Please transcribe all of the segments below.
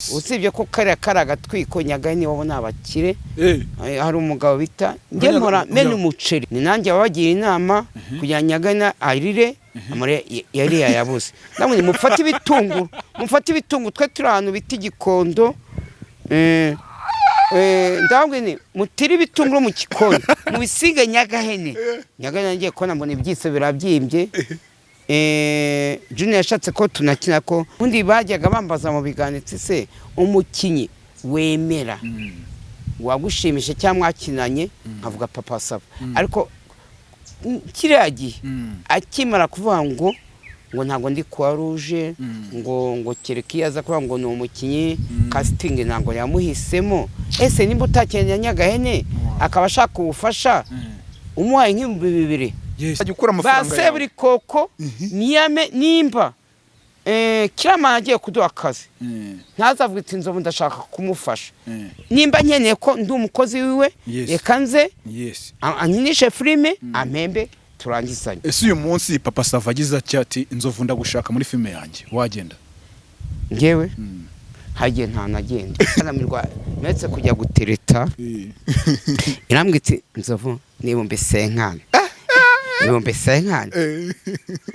Usibye ko kariya kari agatwiko, Nyagahene iwabo ni abakire. Hari umugabo bita njye mpora mena umuceri, ni nanjye wabagira inama kugira Nyagahene arire amare yari yayabuze. Namwe mufate ibitunguru, mufate ibitunguru, twe turi ahantu bita Igikondo. Ndababwira nti mutire ibitunguru mu gikoni mubisige Nyagahene. Nyagahene ngiye kubona mbona ibyiso birabyimbye. Junior yashatse ko tunakina, ko ubundi bajyaga bambaza mu biganiro ati se umukinyi wemera wagushimisha cyangwa mwakinanye, nkavuga Papa Sava. Ariko kiriya gihe akimara kuvuga ngo ntabwo ndi Croix Rouge, ngo kereka iyo aza kuvuga ngo ni umukinyi, casting ntabwo yamuhisemo. Ese nimba utakeneye Nyagahene akaba ashaka ubufasha, umuhaye nk'ibihumbi 2000 Ajya ukura ba amafaranga yawe. Seburikoko niyame nimba Kiramana agiye kuduha akazi, ntazavuga ati Nzovu ndashaka kumufasha, nimba nkeneye ko ndi umukozi wiwe, reka nze ankinishe filime, ampembe, turangizanye. Ese uyu munsi Papa Sava agize ati Nzovu ndagushaka muri filime yanjye, wagenda? Ngewe hagiye ntanagenda aramirwa metse kujya gutereta. Irambwira iti Nzovu 50,000, 50,000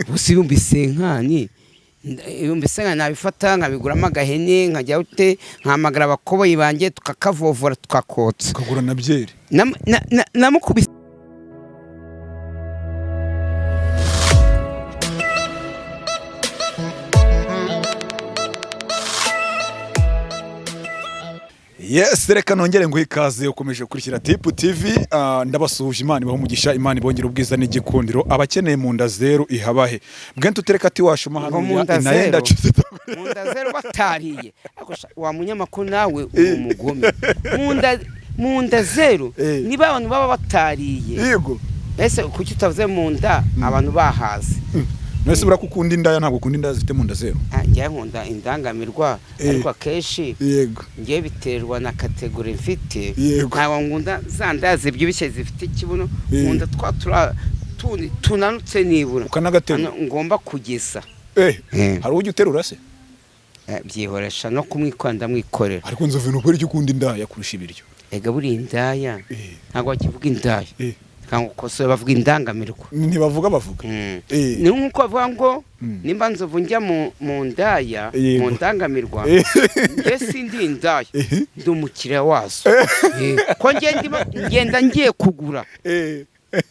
gusa, 50,000, 50,000 nabifata nkabiguramo agahene, nkajya ute, nkahamagara abakoboyi banjye tukakavovora, tukakotsa. Ukagura na byeri. Namukubise. Yes, reka nongere nguhe ikaze ukomeje gukurikira Tipu TV. Ndabasuhuje, Imana ibahe umugisha, Imana ibongere ubwiza n'igikundiro. Abakeneye mu nda zeru ihabahe. Bwente utereka ati washuma Ngo hano mu nda inayenda. zeru. Mu nda zeru batariye. Ariko sha, wa munyamakuru nawe uri umugome. Mu nda zeru niba abantu baba batariye. Ese kuki utavuze mu nda abantu bahaze? Nese burako ukunda indaya, ntabwo ukunda indaya zifite mu nda zeru? Ah, njyewe nkunda indangamirwa, ariko akenshi ngewe biterwa na catégorie mfite. Ntabwo nkunda za ndaya zibyibushye zifite ikibuno. Nkunda twa tura tundi tunanutse nibura. Ukanagaterura. Hano ngomba kugeza. Hari ujya uterura se? Byihoresha no kumwikora, ndamwikorera. Ariko Nzovu, ni ukubera icyo ukunda indaya kurusha ibiryo? Ega buriya indaya ntabwo bakivuga indaya, ntabwo ukosora, bavuga indangamirwa. Ntibavuga, bavuga. Ni nk'uko bavuga ngo nimba Nzovu njya mu ndaya, mu ndangamirwa, njye sindi indaya, ndi umukiriya wazo. Ko ngenda ngiye kugura,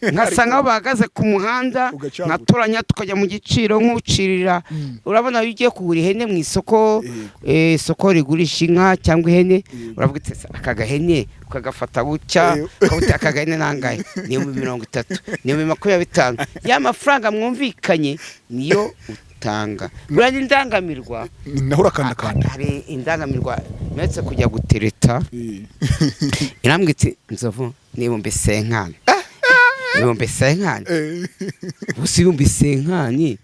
nkasa nk'aho bahagaze ku muhanda, Ugacagura. nkatoranya, tukajya mu giciro nk'ucirira. Urabona iyo ugiye kugura ihene mu isoko, isoko rigurisha inka cyangwa ihene, uravuga uti "Ese aka gahene", ukagafata gutya, ukavuga uti aka gahene nangahe? Ni 30,000, ni 25,000. Ya mafaranga mwumvikanye niyo utanga. Buriya n'indangamirwa Naho urakandakanda. Hari indangamirwa metse kujya gutereta. Irambwira iti Nzovu 50,000, 50,000 gusa, 50,000,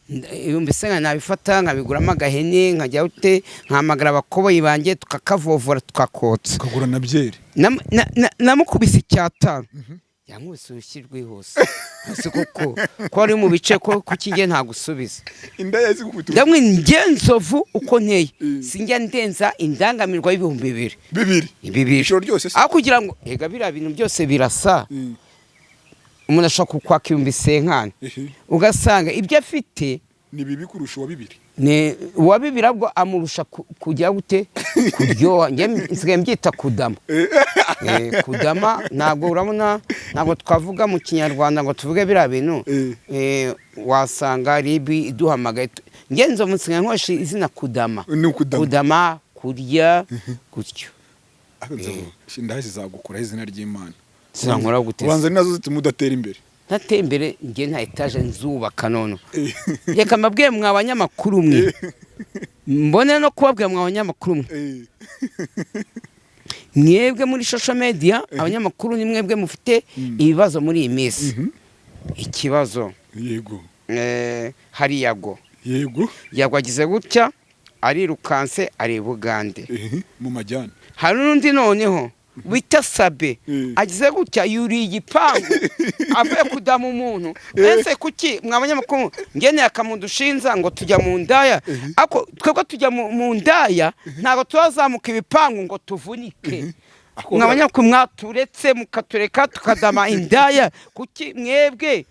50,000 nabifata nkabiguramo agahene, nkajya ute, nkahamagara abakoboyi banjye tukakavovora, tukakotsa. Ukagura na byeri. Namukubise 5,000, yankubise urushyi rwihuse. Ese koko ko ari mu bice ko kuki njye ntagusubiza? Indaya zigukubita. Ndamwe njye Nzovu uko nteye sinjya ndenza indangamirwa y'2000. 2000? 2000. Ijoro ryose se? Aho kugira ngo ega biriya bintu byose birasa, umuntu ashobora kukwaka 50,000, ugasanga ibyo afite Ni bibi kurusha uwa 2000. Ni uwa 2000 ahubwo amurusha kujya gute, kuryoha. Njye nsigaye mbyita kudama. Kudama ntabwo, urabona ntabwo twavuga mu Kinyarwanda ngo tuvuge biriya bintu. Wasanga ribi iduhamagaye. Njye Nzovu nsigaye nkoresha izina kudama. Ni ukudama. Kudama, kurya gutyo. Ariko Nzovu, indaya zizagukuraho izina ry'Imana. Zinankora gute se? Ubanza ni nazo zituma udatera imbere. Ntateye imbere? Njye nta etaje nzubaka none. Reka mbabwire mwa banyamakuru mwe, mbone no kubabwira mwa banyamakuru mwe, mwebwe muri social media, abanyamakuru ni mwebwe mufite ibibazo muri iyi minsi, ikibazo. Hari Yago. Yago agize gutya arirukanse ari i Bugande. Mu majyane. Hari n'undi noneho. Bita Sabe agize gutya, yuriye igipangu avuye kudama umuntu. Ese kuki mwa banyamakuru ngeneye akamudushinza ngo tujya mu ndaya? Ariko twebwe tujya mu ndaya, ntabwo tuzazamuka ibipangu ngo tuvunike. Mwa banyamakuru, mwaturetse mukatureka tukadama indaya? Kuki mwebwe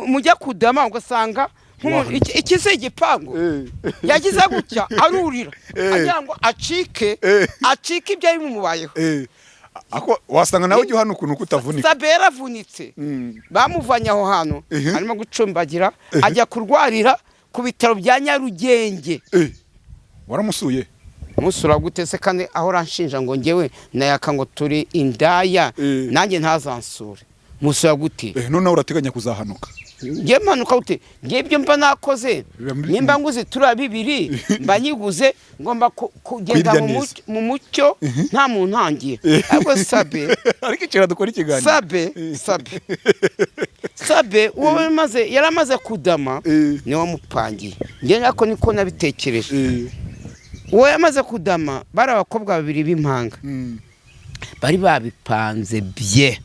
mujya kudama ugasanga nk'umuntu iki si igipangu? Yagize gutya arurira agira ngo acike, acike ibyo ari bumubayeho. Ako wasanga nawe ujya uhana ukuntu kutavunika. Sabe yaravunitse, bamuvanye aho hantu arimo gucumbagira, ajya kurwarira ku bitaro bya Nyarugenge. Waramusuye? Musura gute se kandi aho uranshinja ngo ngewe nayaka ngo turi indaya? Nanjye ntazansure, musura gute? Noneho urateganya kuzahanuka? Ngewe mpanuka gute? Ngewe ibyo mba nakoze, nimba nguze turiya bibiri, mba nyiguze, ngomba kugenda Kwirya mu neza. mu mucyo, nta muntu ntangiye. Ariko Sabe Ariko icara dukora ikiganiro. Sabe uwo yari amaze kudama, niwe wamupangiye. Ngewe ariko niko nabitekereje. Uwo yamaze kudama bari abakobwa babiri b'impanga, bari babipanze bye.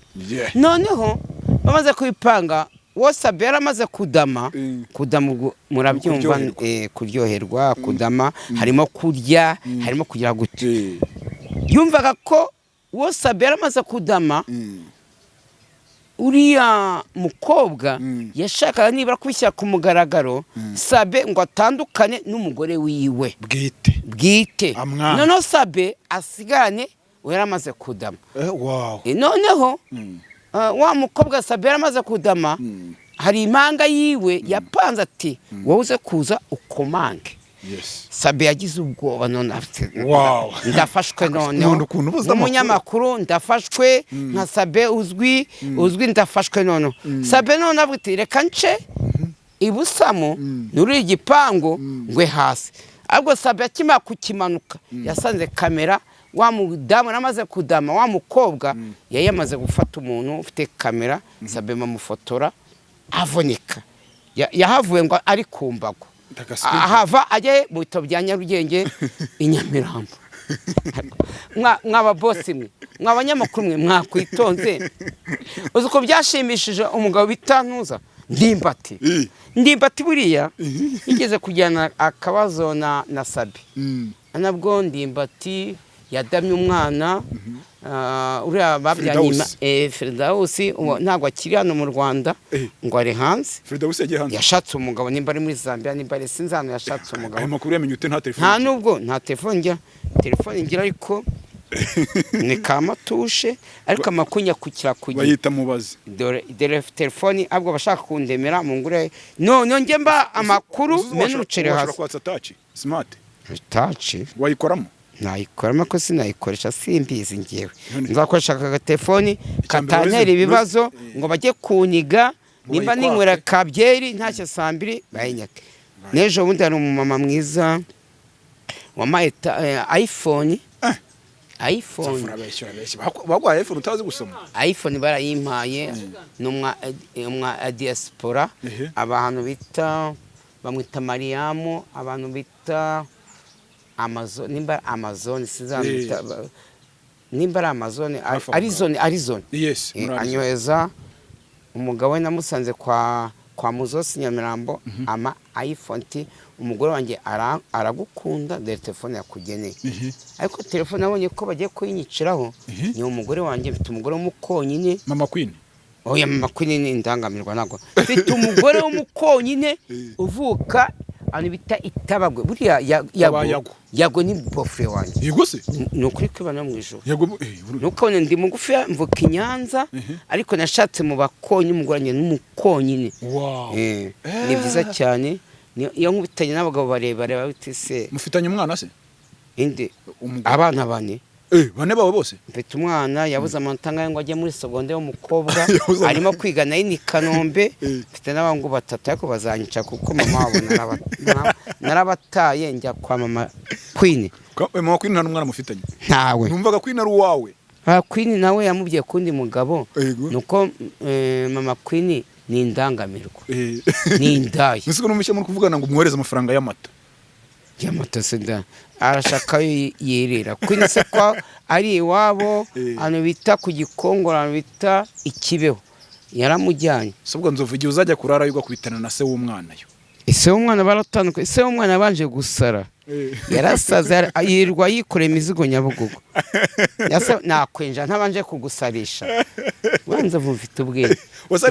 Noneho bamaze kubipanga, uwo Sabe yari amaze kudama, kudama ubwo murabyumva. Kuryoherwa. Kuryoherwa, kudama harimo kurya, harimo kugira gute. Yumvaga ko uwo Sabe yari amaze kudama, uriya mukobwa yashakaga nibura kubishyira ku mugaragaro, Sabe ngo atandukane n'umugore wiwe bwite. Bwite. Amwange. Noneho Sabe asigarane uwo yari amaze kudama. Noneho wa mukobwa Sabe yari amaze kudama, hari impanga yiwe yapanze ati: "Wowe uze kuza ukomange." Sabe yagize ubwoba, none afite ndafashwe noneho. Nkunda ukuntu ubuze amakuru. Nk'umunyamakuru ndafashwe, nka Sabe uzwi uzwi, ndafashwe noneho. Sabe none avuga ati: "Reka nce ibusamo nuri igipangu ngwe hasi." Ahubwo Sabe akimara kukimanuka yasanze kamera, wa mudamu yari kudama, wa mukobwa yari yamaze gufata umuntu ufite kamera. Sabe bamufotora avunika. Yahavuye ngo ari ku mbago. Ndagaswingi. Ahava ajye mu bitaro bya Nyarugenge i Nyamirambo. Mwaba bosi mwe, mwa banyamakuru mwe, mwakwitonze. Uzi ko byashimishije umugabo bita Ntuza Ndimbati? Ndimbati buriya yigeze kujyana akabazo na Sabi. Nabwo Ndimbati yadamye umwana, uriya babyanye. Firidausi. Firidausi uwo ntabwo akiri hano mu Rwanda, ngo ari hanze. Firidausi yagiye hanze? Yashatse umugabo, nimba ari muri Zambia, nimba ari, sinzi ahantu yashatse umugabo. Ayo makuru yamenye ute nta telefone? Nta nubwo nta telefone ngira, telefone ngira ariko ni kamatushe, ariko amakuru nyakukira ku gihe. Bayita mubazi. Dore telefone, ahubwo abashaka kundemera mu ngure none njye mba amakuru Uzuzu mene umuceri washobora hasi. Kwatsa touch smart? Touch. Wayikoramo? Nayikoramo ko sinayikoresha, simbizi ngewe. None- Nzakoresha aka gatelefoni Icya mbere katantera ibibazo ngo bajye kuniga Ngo nimba bayikwake. ninywera kabyeri ntashye saa 2 bayinyake. N'ejo bundi hari umumama mwiza wampaye iPhone. iPhone. Urabeshya, urabeshya. Baguhaye iPhone utazi gusoma? iPhone barayimpaye, ni umwa diaspora. Abantu bita, bamwita Mariamu, abantu bita Amazon, nimba ari Amazon, sinzi ahantu nimba ari Amazon, Hafi aho. Arizona, Arizona. Yes, muri Arizona. Anyoheza umugabo we, namusanze kwa Muzosi Nyamirambo, ama iPhone ati: "Umugore wanjye aragukunda, dore telefone yakugeneye." Ariko telefone abonye ko bagiye kuyinyiciraho. Ni umugore wanjye, mfite umugore w'umukonyine. Mama Queen? Oya, mama Queen ni indangamirwa, ntabwo mfite umugore w'umukonyine uvuka ahantu bita Itabagwe buriya Yago. Yago. Yago. Yago ni beau-frère wanjye. Yego se? Ni ukuri kwibana mu ijoro. Yego Ntukabone ndi mugufi, mvuka i Nyanza, ariko nashatse mu bakonyi, umugore wanjye n'umukonyine. Ni byiza cyane. Iyo nkubitanye n'abagabo barebare babita se. Mufitanye umwana se? Inde? Umugore. Abana bane. Bane bawe bose? Mfite umwana yabuze amanota angahe ngo ajye muri seconde w'umukobwa. Yabuze Arimo kwiga nayo ni Kanombe. Mfite n'abahungu batatu, ariko bazanyica kuko mama wabo narabataye njya kwa mama Queen. Mama Queen nta n'umwana mufitanye? Ntawe. Numvaga Queen ari uwawe. Ah, Queen nawe yamubwiye kundi mugabo. Nuko mama Queen ni indangamirwa, ni indaya. Nzi ko numvise muri kuvugana ngo umwohereze amafaranga y'amata. Moto se arashaka ayo yirira Queen, se ko ari iwabo, ahantu bita ku Gikongoro, ahantu bita Ikibeho, yaramujyanye. Si ubwo Nzovu, igihe uzajya kurara ugakubitana na se w'umwana yo? Ise w'umwana baratandukanye. Ise w'umwana yabanje gusara, yarasaze, yirirwa yikoreye imizigo Nyabugogo. Nakwenja ntabanje kugusarisha, wanze mufite ubwenge.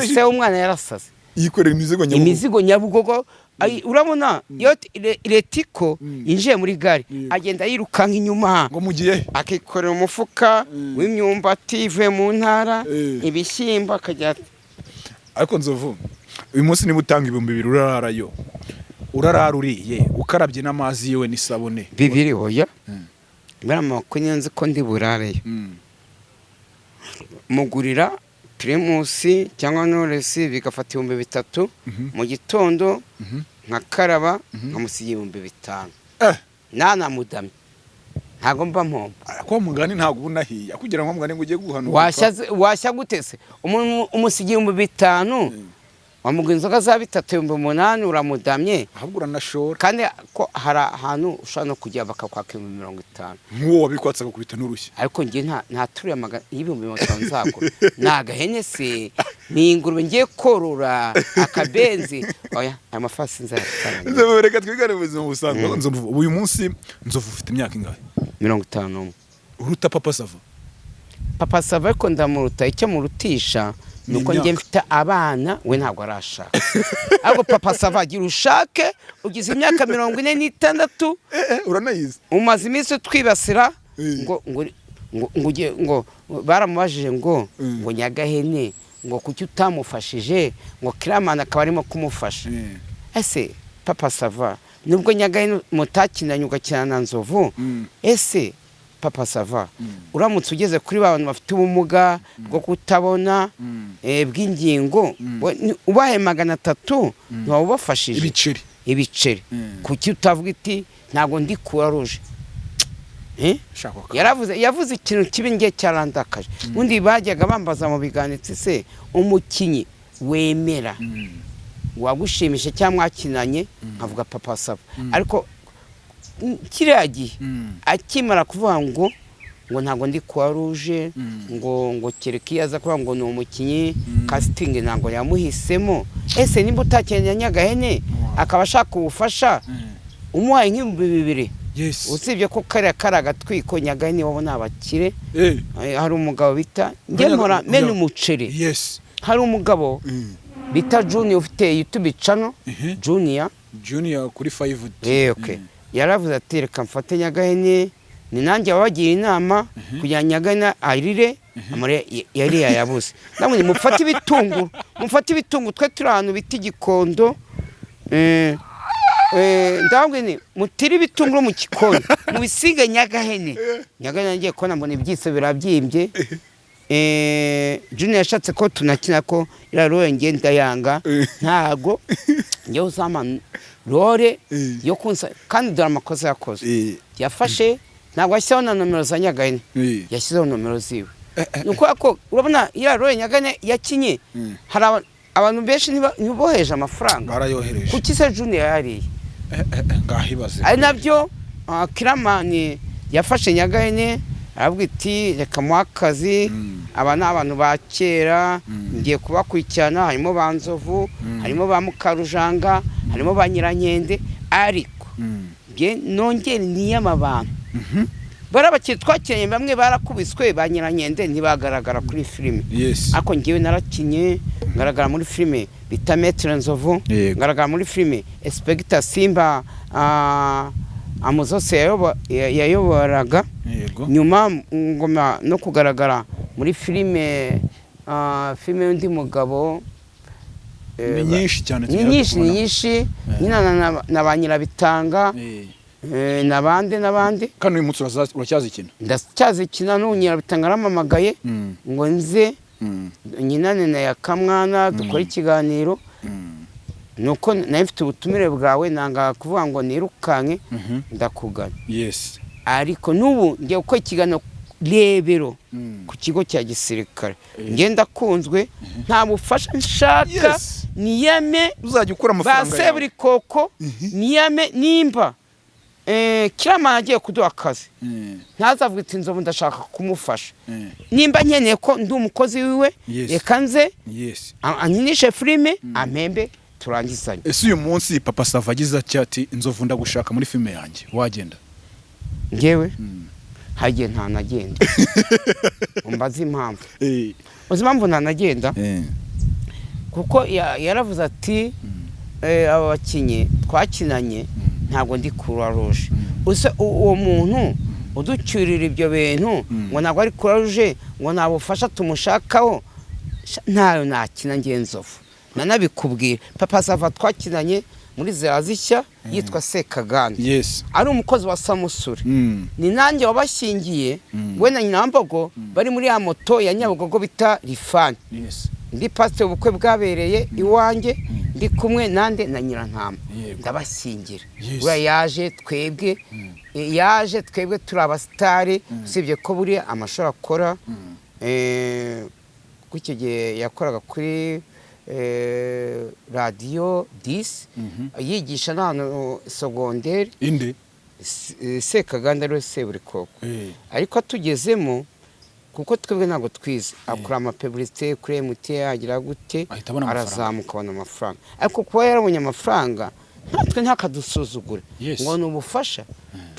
Ise w'umwana yarasaze. Yikorera imizigo Nyabugogo. Imizigo Nyabugogo. Urabona iyo Ritco yinjiye muri gare, agenda yirukanka inyuma. Ngo mugiye? Akikorera umufuka w'imyumbati ivuye mu ntara, ibishyimbo, akajya. Ariko Nzovu, uyu munsi niba utanga 2000 urararayo, urarara uriye, ukarabye n'amazi yiwe n'isabune? Bibiri? Oya, buriya amakuru nzi ko ndi burareyo, mugurira Primus cyangwa Knowless, bigafata 3000. Mu gitondo nkakaraba, nkamusiga 5000. Nanamudamye ntabwo mba mpomba. Ko mugani ntabwo uba unahiye kugira ngo mugani ngo ujye guhanuka. Washya gute se? Umuntu umusigiye 5000, wamugura inzoga za bitatu, 8000, uramudamye. Ahubwo uranashora. Kandi ko hari ahantu ushobora no kujya bakakwaka 50,000. Nk'uwo wabikwatse agakubita n'urushyi. Ariko njye nta turiya magana y'50,000 nzagura. Ni agahene se? Ni ingurube ngiye korora? Akabenzi? Oya, aya mafasi nzayatanga. Nzovu, reka twigane ubuzima busanzwe. Nzovu, uyu munsi Nzovu ufite imyaka ingahe? 51. Uruta Papa Sava? Papa Sava ariko ndamuruta. Icyo murutisha ni Ni uko njye imyaka. mfite abana, we ntabwo arashaka. Ariko Papa Sava, agira ushake, ugize imyaka 46. Uranayizi. Umaze iminsi utwibasira. Ngo ngo baramubajije ngo ngo Nyagahene, ngo kuki utamufashije, ngo Kiramana akaba arimo kumufasha. Ese Papa Sava, nubwo Nyagahene mutakinanye ugakina na Nzovu, ese Papa Sava, uramutse ugeze kuri ba bantu bafite ubumuga bwo kutabona, bw'ingingo, ubahe 300, ntiwaba ubafashije? Ibiceri. Ibiceri. Kuki utavuga iti ntabwo ndi Croix Rouge? Shaka Yaravuze, yavuze ikintu kibi, ngiye cyarandakaje. Ubundi bajyaga bambaza mu biganiro ati: se umukinnyi wemera wagushimisha cyangwa mwakinanye? Nkavuga Papa Sava. Ariko kiriya gihe akimara kuvuga ngo ntabwo ndi Croix Rouge, ngo kereka iyo aza kuvuga ngo ni umukinnyi, casting ntabwo yamuhisemo. Ese nimba utakeneye Nyagahene, akaba ashaka ubufasha, umuhaye nk'2000? Usibye ko kariya kari agatwiko, Nyagahene wowe ni abakire. Hari umugabo bita njye mpora mena umuceri. Hari umugabo bita Junior ufite YouTube channel. Junior. Junior kuri 5D. Okay. Yaravuze ati: reka mfate Nyagahene, ni nanjye wabagira inama kugira ngo Nyagahene arire amare yari yayabuze. Namwe mufate ibitunguru, mufate ibitunguru, twe turi ahantu bita Igikondo. Ndababwira nti mutire ibitunguru mu gikoni, mubisige Nyagahene. Nyagahene ngiye kubona mbona ibyiso birabyimbye. Junior yashatse ko tunakina, ko iriya role ngiye ndayanga. Ntago njyewe uzampa role yo kunsa. Kandi dore amakosa yakoze: yafashe, ntabwo yashyizeho na nomero za Nyagahene, yashyizeho nomero ziwe. Ni ukuvuga ko urabona iriya role Nyagahene yakinye, hari abantu benshi ntibohereje amafaranga. Barayohereje. Kuki se Junior yariye? Ngaho ibaze. Ari nabyo Kiramani yafashe Nyagahene, aravuga iti: reka muhe akazi. Aba ni abantu ba kera, ngiye kubakurikirana, harimo ba Nzovu, harimo ba Mukarujanga, harimo ba Nyirankende, ariko nge nongere niyama abantu bari abakiriya twakiranye. Bamwe barakubiswe, ba Nyirankende ntibagaragara kuri filime. Ariko ngewe narakinye, ngaragara muri filime bita Maître Nzovu. Ngaragara muri filime Inspector Simba, Amuzose yayoboraga. Nyuma ngoma no kugaragara muri filime, filime y'undi mugabo. Ni nyinshi cyane Ni tugera nyinshi, ni tukubona. nyinshi nyina na ba Nyirabitanga, n'abandi n'abandi. Kandi uyu munsi uracyazikina? Ndacyazikina. N'ubu Nyirabitanga aramamagaye ngo nze nyinane na Yakamwana dukore ikiganiro. Nuko nawe mfite ubutumire bwawe, nanga kuvuga ngo nirukanke, ndakugana. Ariko n'ubu ngiye gukora ikiganiro Rebero ku kigo cya gisirikare. Nge ndakunzwe, nta bufasha nshaka. Niyame Uzajya ukura ba amafaranga yawe. Seburikoko, niyame nimba Kiramana agiye kuduha akazi, ntazavuga ati: "Nzovu ndashaka kumufasha." Nimba nkeneye ko ndi umukozi wiwe, reka nze ankinishe filime, ampembe, turangizanye. Ese uyu munsi Papa Sava agize ati: "Inzovu, ndagushaka muri filime yanjye," wagenda? Ngewe hagiye ntanagenda. Umbaze impamvu. Uzi impamvu ntanagenda? Kuko yaravuze ati: "Aba bakinnyi twakinanye ntabwo ndi Croix Rouge." Use uwo muntu uducyurira ibyo bintu ngo ntabwo ari Croix Rouge, ngo nta bufasha tumushakaho. Ntayo nakina ngewe Nzovu. Nanabikubwira, Papa Sava twakinanye muri Zishya yitwa Sekaganda, ari umukozi wa Samusure. Ni nanjye wabashyingiye, we na nyina Mbogo bari muri ya moto ya Nyabugogo bita Rifani. Ndi pasiteri, ubukwe bwabereye iwanjye, ndi kumwe nande? Na Nyirantama. Ndabashyingira. Buriya yaje twebwe, yaje twebwe turi abasitari, usibye ko buriya amashuri akora, kuko icyo gihe yakoraga kuri Radiyo 10, yigisha n'ahantu sogonderi. Inde? Sekaganda ariwe Seburikoko. Ariko atugezemo, kuko twebwe ntabwo twize, akora ama publicité kuri MTN, agira gute, Ahita abona amafaranga. arazamuka, abona amafaranga. Ariko kuba yarabonye amafaranga, natwe ntakadusuzugure ngo ni ubufasha.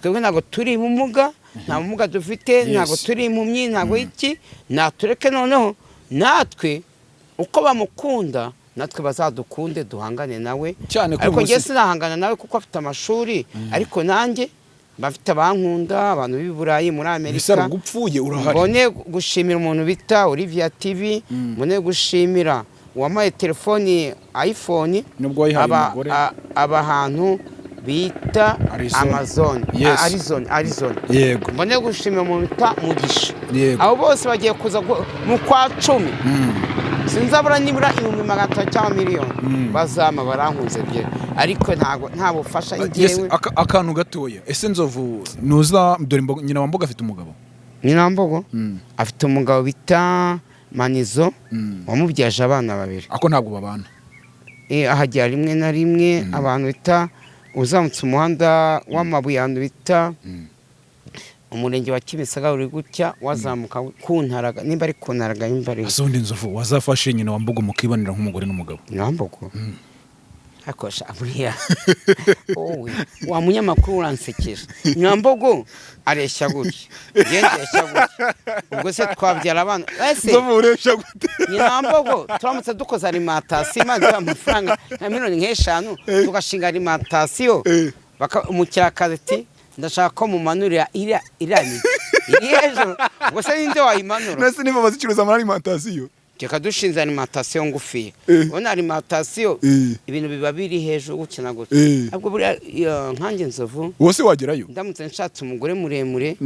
Twebwe ntabwo turi ubumuga, nta bumuga dufite, ntabwo turi impumyi, ntabwo iki. Natureke noneho natwe uko bamukunda, natwe bazadukunde, duhangane nawe. Cyane ko Ariko uyu njye munsi- sinahangana nawe kuko afite amashuri, ariko nanjye bafite abankunda, abantu b'i Burayi, muri Bisa Amerika. Gupfuye urahari. Mbone gushimira umuntu bita Olivia TV, mbone gushimira uwampaye telefoni iPhone. Nubwo wayihaye Aba umugore. Aba ahantu bita Arizona. Amazon. Arizona, Arizona. Mbone gushimira umuntu bita Mugisha. Abo bose bagiye kuza mu kwa 10. Sinzabura nibura 500,000 cyangwa miliyoni. Bazama barankunze bye, ariko ntabwo nta bufasha. Njyewe Akantu gatoya, ese Nzovu nuza dore nyina wa Mboga afite umugabo? Nyinambogo afite umugabo bita Manizo, wamubyaje abana babiri. Ako ntabwo babana? Ahagera rimwe na rimwe, abantu bita uzamutse umuhanda w'amabuye, ahantu bita umurenge wa Kimisagara, uri gutya wazamuka ku Ntaraga, nimba ari ku Ntaraga, nimba ari Ese ubundi Nzovu wazafashe nyina wa Mbogo mukibanira nk'umugore n'umugabo? Nyinambogo ariko sha, buriya wowe wa munyamakuru uransekeje. Nyinambogo areshya gutya, njye ndeshya gutya, ubwo se twabyara abana ese? Ureshya gute? Nyinambogo turamutse dukoze alimentation, Imana iduha amafaranga nka miliyoni nk'eshanu, tugashinga alimentation, umukiriya ati: "Ndashaka ko mumanurira iriya migi iri hejuru," ubwo se ninde wayimanura? Nese niba bazicuruza muri alimentation? Reka dushinze alimentation ngufiya. Ubona alimentation, ibintu biba biri hejuru gutya na gutya. Ahubwo buriya nkanjye Nzovu, Wose wagerayo. ndamutse nshatse umugore muremure,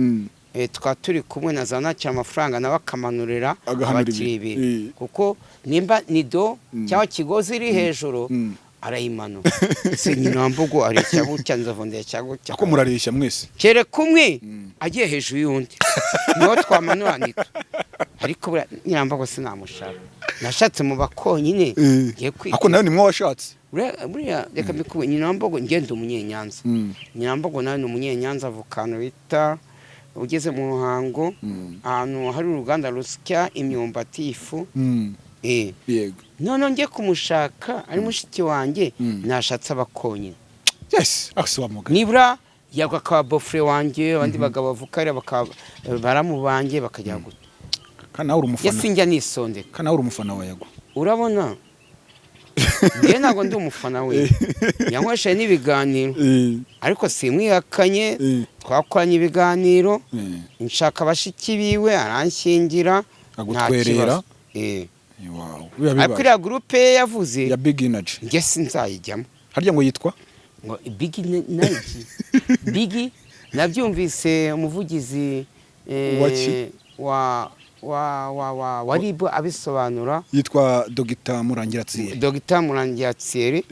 tukaba turi kumwe na za nakira amafaranga, nawe akamanurira Agahanura abakiriya ibintu. ibintu. Kuko nimba nido cyangwa kigozi iri hejuru, arayimanura. Si nyina wa Mbugo areshya gutya, Nzovu ndeshya gutya. Ako murareshya mwese. Kereka umwe agiye hejuru y'undi, niho twamanura nito. Ariko buriya Nyirambogo sinamushaka, nashatse mu bakonyine ngiye kwita. Ako nawe nimwe washatse. Buriya reka mbikubwire, nyina wa Mbogo, ngenda umunyenyanza. Nyinambogo nawe ni umunyenyanza, avuka ahantu bita ugeze mu Ruhango, ahantu hari uruganda rusya imyumbati, ifu. Noneho njye kumushaka ari mushiki wanjye, nashatse abakonyine. Yes, ase wa mugani. Nibura yagwa akaba beau-frère wanjye, abandi bagabo bavuka hariya bakaba baramu banjye, bakajya gutya. Kandi nawe uri Njye umufana. sinjya nisondeka. Kandi nawe uri umufana wa Yago. Urabona, njye ntabwo ndi umufana we, yanywesheje n'ibiganiro, ariko simwihakanye. Twakoranye ibiganiro, nshaka bashiki biwe, aranshyingira, nta Agutwerera. kibazo. Wow. Biba Ariko bibaye. iriya groupe ye yavuze, Ya Big Energy. njye sinzayijyamo. Harya ngo yitwa? Ngo Big Energy, Big, nabyumvise umuvugizi Wa ki? wa RIB abisobanura. Yitwa Dogita Murangira Thierry. Dogita Murangira Thierry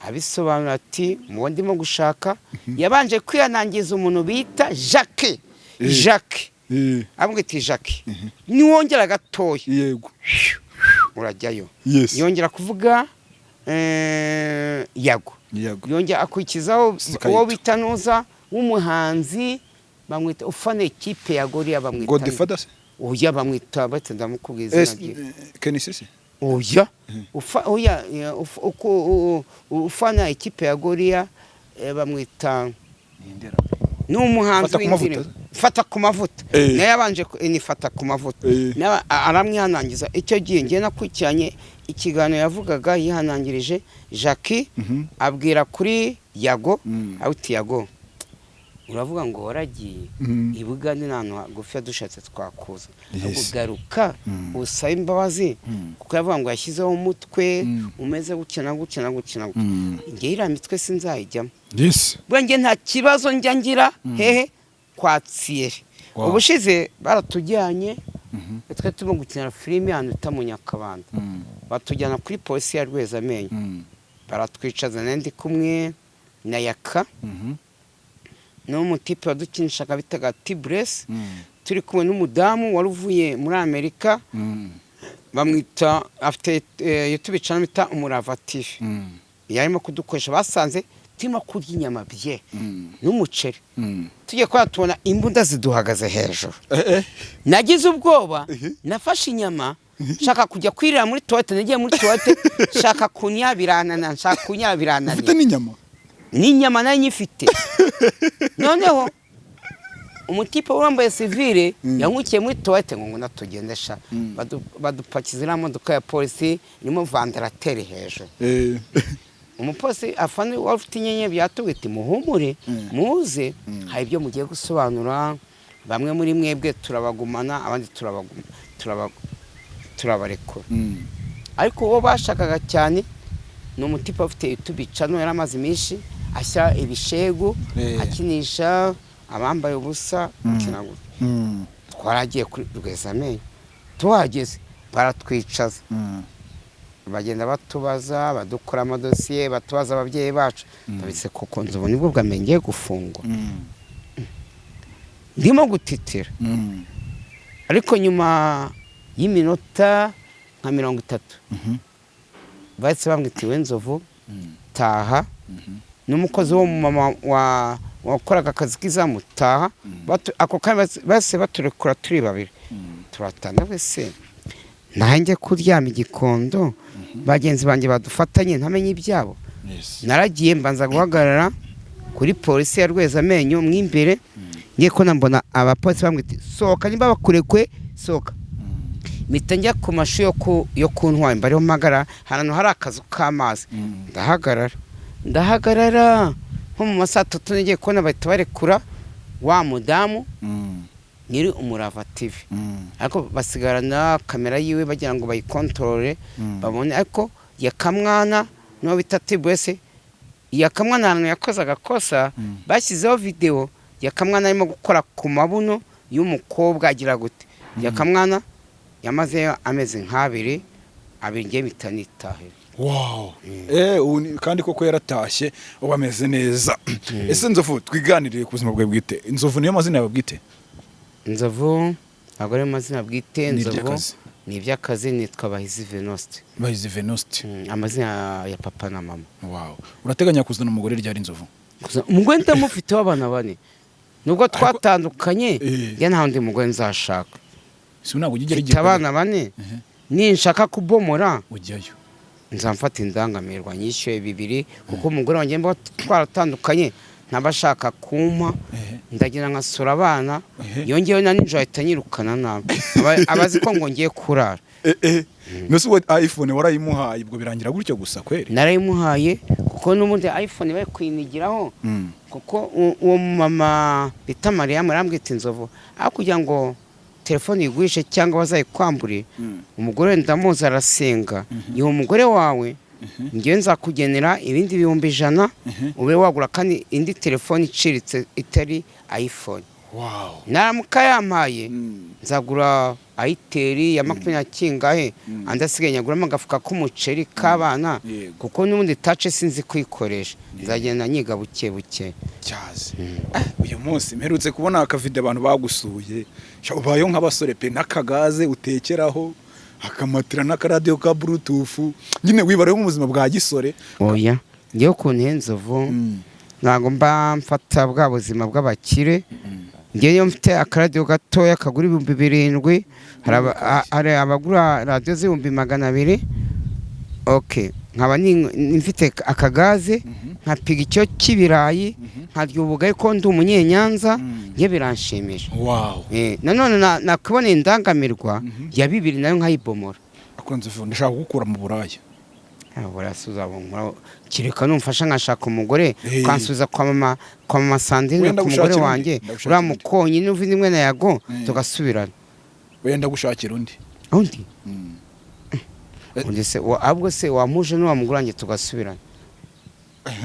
abisobanura ati: "Muwo ndimo gushaka." Yabanje kwihanangiza umuntu bita Jacques. Jacques, avuga ati: "Jacques, niwongera gatoya, urajyayo." Yongera kuvuga Yago. Yego. Yongera akurikizaho Sikayito. uwo bita Nuza w'umuhanzi, bamwita ufana ikipe ya Goriya, bamwita Godfather se? Oya, bamwita bate? Ndamukubwira izina rye. Kenisi se? Oya, oya, ufana ikipe ya Goriya, bamwita, ni umuhanzi Fata ku mavuta. w'indirimbo Fata ku mavuta. Nayo yabanje ni Fata ku mavuta. Nawe aramwihanangiza. Icyo gihe ngiye nakurikiranye ikiganiro yavugaga yihanangirije Jackie, abwira kuri Yago, awuti: "Yago, uravuga ngo waragiye i Bugande, ni ahantu hagufi, dushatse twakuza. Ahubwo garuka usabe imbabazi," kuko yavuga ngo yashyizeho umutwe umeze gutya na gutya na gutya na gutya. Njye iriya mitwe sinzayijyamo. Buriya njye nta kibazo njya ngira hehe kwa Thierry. Ubushize baratujyanye, twe turimo gukina filime ahantu bita mu Nyakabanda, batujyana kuri polisi ya Rwezamenyo, baratwicaza. Nari ndi kumwe na Yaka n'umutipe wadukinishaga bitaga Tiburesi, turi kumwe n'umudamu wari uvuye muri Amerika, bamwita, afite YouTube channel bita Umurava TV, yarimo kudukoresha. Basanze turimo kurya inyama bye n'umuceri, tugiye kuba tubona imbunda ziduhagaze hejuru. Nagize ubwoba, nafashe inyama nshaka kujya kwirira muri toilette. Nagiye muri toilette nshaka kunya biranana, nshaka kunya Ufite birananira. n'inyama? N'inyama nayo nyifite. Noneho umutipe wambaye civil yankukiye muri toilette ngo nguna tugendesha. Badupakiza iriya modoka ya polisi irimo ventilateur hejuru. Umupolisi afande wari ufite inyenyeri yatubwiye ati: "Muhumure, muze, hari ibyo mugiye gusobanura. Bamwe muri mwebwe turabagumana, abandi turabarekura." Ariko uwo bashakaga cyane ni umutipe ufite YouTube channel, yari amaze iminsi ashyira ibishegu, akinisha abambaye ubusa, akina gutya. Twaragiye kuri Rwezamenyo, tuhageze baratwicaza, bagenda batubaza, badukora amadosiye, batubaza ababyeyi bacu. Ndabitse kuko nzobona nibwo bwa mbere ngiye gufungwa, ndimo gutitira. Ariko nyuma y'iminota nka 30 bahise bamwita: "Iwe Nzovu, taha." N'umukozi wo mu mama wa wakoraga akazi k'izamu: "Taha." Ako kanya bahise baturekura turi babiri, turatana wese. Nanjye kuryama igikondo, bagenzi banjye badufatanye ntamenye ibyabo. Naragiye mbanza guhagarara kuri polisi ya Rwezamenyo mo imbere, ngiye ko mbona abapolisi bambwira: "Sohoka, nimba bakurekwe sohoka." Mpita njya ku mashuri yo ku Ntwari, mbariho mpagara ahantu hari akazu k'amazi. Ndahagarara, ndahagarara nko mu masaha 3, ngiye kubona bahita barekura wa mudamu nyiri Umurava TV, ariko basigarana kamera yiwe bagira ngo bayikontorore, babone. Ariko Yakamwana n'uwo bita Tibwese, Yakamwana ahantu yakoze agakosa, bashyizeho videwo Yakamwana arimo gukora ku mabuno y'umukobwa agira gute. Yakamwana yamazeyo amezi nk'abiri abiri, ngiye mpita nitahira. Wow. Ubu kandi koko yaratashye, ubu ameze neza. Ese Nzovu, twiganiriye ku buzima bwawe bwite. Nzovu niyo mazina yawe bwite? Nzovu ntabwo ari amazina bwite. Ni Nzovu iry'akazi. Ni iby'akazi, nitwa Bahizi Venuste. Bahizi Venuste. Amazina ya papa na mama. Wow. Urateganya kuzana umugore ryari, Nzovu? Umugore ndamufite w'abana bane, nubwo twatandukanye. Njye nta wundi mugore nzashaka. Si ntabwo ujya ugera Mfite igihe abana bane, ninshaka kubomora ujyayo. Nzamfata indangamirwa nyishyuye bibiri, kuko umugore wanjye mba twaratandukanye ntaba ashaka kumpa. Ndagira nkasura abana. Yongeyeho na nijoro ahita anyirukana nabi. Aba azi ko ngo ngiye kurara. Nose ubwo iPhone warayimuhaye, ubwo birangira gutyo gusa kweri? Narayimuhaye, kuko n'ubundi iPhone bari kuyinigiraho, kuko uwo mama bita Mariyamu yarambwita: "Inzovu, aho kugira ngo telefone uyigurishe cyangwa bazayikwambure, umugore we ndamuzi arasenga, iha umugore wawe, ngewe nzakugenera ibindi 100,000, ube wagura kandi indi telefone iciriritse itari iPhone." Naramuka yampaye, nzagura itel ya makumyabiri kingahe, andi asigaye nyaguramo agafuka k'umuceri k'abana, kuko n'ubundi touch sinzi kuyikoresha, nzagenda nyiga buke buke. Cyaze. Uyu munsi mperutse kubona akavideo abantu bagusuye. Sha, ubayeho nk'abasore pe, n'akagaze utekeraho. Akamatira n'akaradiyo ka Bluetooth nyine, wibareho mu buzima bwa gisore. Oya, ngewe ukuntu Inzovu, ntabwo mba mfata bwa buzima bw'abakire. Ngewe iyo mfite akaradiyo gatoya kagura 7000, hari abagura radiyo z'ibihumbi 200, ok, nkaba mfite akagaze, nkapiga icyo cy'ibirayi, nkarya ubugari, ko ndi umunyenyanza. Ngewe biranshimisha. Nanone nakubona indangamirwa ya bibiri, nayo nkayibomora. Akunze, ndashaka kugukura mu buraya. Burasuza, kereka numfasha nkashaka umugore, ukansubiza kwa mama Sandrine, Wenda ku mugore gushakira undi. wanjye, Ndagushakira uriya undi. mukonyine uva imwe na Yago, tugasubirana. Wenda gushakira undi. Undi? Undi se ahubwo se wamuje n'uwa mugore wanjye tugasubirana,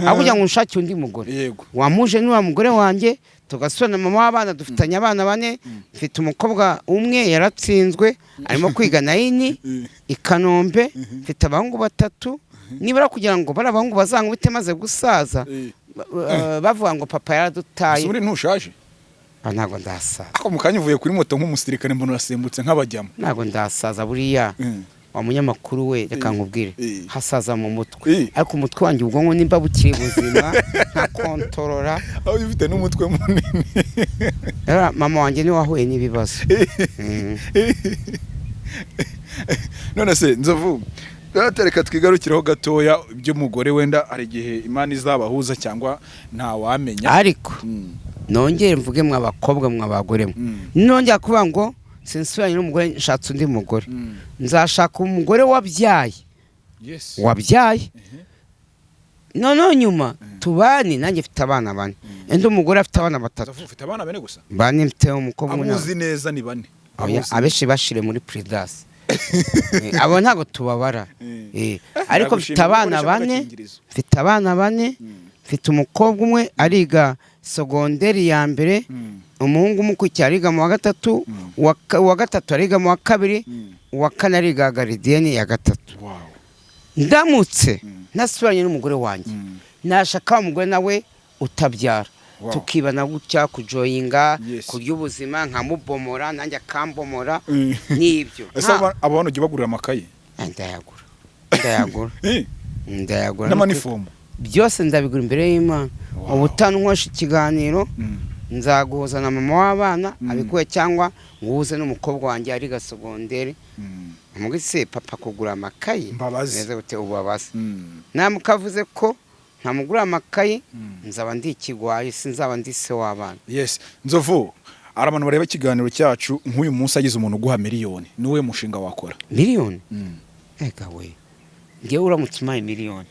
aho kugira ngo unshakire undi mugore? Yego. Wamuje n'uwa mugore wanjye tugasubirana, mama w'abana, dufitanye abana bane. Mfite umukobwa umwe yaratsinzwe, arimo kwiga nine i Kanombe. Mfite abahungu batatu. Nibura kugira ngo bari abahungu bazankubite maze gusaza, bavuga ngo papa yaradutaye. Ese uri ntushaje? Ah, ntabwo ndasaza. Ako mu kanya uvuye kuri moto nk'umusirikare, mbona urasimbutse nk'abajyamo. Ntabwo ndasaza buriya. Wa munyamakuru we, reka nkubwire, hasaza mu mutwe, ariko umutwe wanjye, ubwonko nimba bukiri buzima, nkakontorora. Aho ufite n'umutwe munini. Rero mama wanjye niwe wahuye n'ibibazo. None se Nzovu, reka twigarukireho gatoya iby'umugore. Wenda hari igihe Imana izabahuza cyangwa ntawamenya. Ariko nongere mvuge, mwa bakobwa, mwa bagore mwe, nongera kuvuga ngo sinsubiranye n'umugore, nshatse undi mugore, nzashaka umugore wabyaye, wabyaye, noneho nyuma tubane. Nanjye mfite abana bane, undi umugore afite abana batatu. Nzovu, ufite abana bane gusa? Bane. Mfite umukobwa umwe. Abuzi neza ni bane? Oya, Abuzi. abenshi bashire muri Prudence. Abo ntabwo tubabara. Ariko mfite Nagushimira abana gukoresha bane. agakingirizo. Mfite abana bane. Mfite umukobwa umwe ariga sogonderi ya mbere, umuhungu umukurikiye ariga mu wa gatatu, uwa gatatu ariga mu wa kabiri, uwa kane ariga gardienne ya gatatu. Ndamutse ntasubiranye n'umugore wanjye, nashaka wa mugore nawe utabyara, tukibana gutya, kujoyinga, kurya ubuzima, nkamubomora nanjye akambomora. Nibyo. Ese abo bana ujya ubagurira amakaye? Ndayagura, ndayagura. Ndayagura. N'amanifomu? Byose ndabigura imbere y'Imana. Ubutanywesha ikiganiro, nzaguhuza na mama w'abana abikuye, cyangwa nguhuze n'umukobwa wanjye ariga sogonderi, amubwire se papa kugura amakayi. Mbabazi. Meze gute ubabaze. Namukavuze ko ntamugura amakayi, nzaba ndi ikigwayi, sinzaba ndi se w'abana. Yes, Nzovu, hari abantu bareba ikiganiro cyacu. Nk'uyu munsi agize umuntu uguha miliyoni, ni uwuhe mushinga wakora? Miliyoni? Ega we, ngewe uramutse umpaye miliyoni,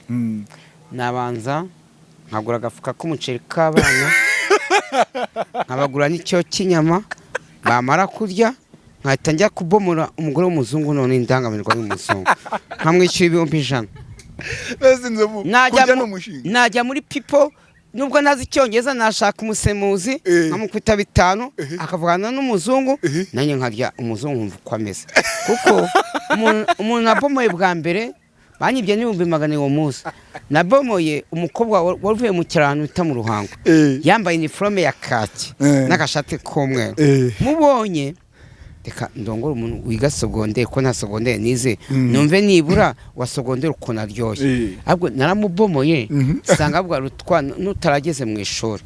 nabanza nkagura agafuka k'umuceri k'abana, nkabagura n'icyo cy'inyama, bamara kurya nkahita njya kubomora umugore w'umuzungu, none indangamirwa y'umuzungu, nkamwishyura 100,000. Ese Nzovu, Najya kurya ni umushinga? Najya muri People, nubwo ntazi icyongereza, nashaka umusemuzi, nkamukubita 5, akavugana n'umuzungu, nanjye nkarya umuzungu, nkumva uko ameze. Kuko umuntu nabomoye bwa mbere banyibye n'ibihumbi 400 uwo munsi. Nabomoye umukobwa wari uvuye mu cyaro ahantu bita mu Ruhango, yambaye iniforome ya kaki n'agashati k'umweru. Mubonye, reka ndongore umuntu wiga sogonderi, ko nta sogonderi nize, numve nibura wa sogonderi ukuntu aryoshye. Ahubwo naramubomoye, nsanga ahubwo arutwa n'utarageze mu ishuri.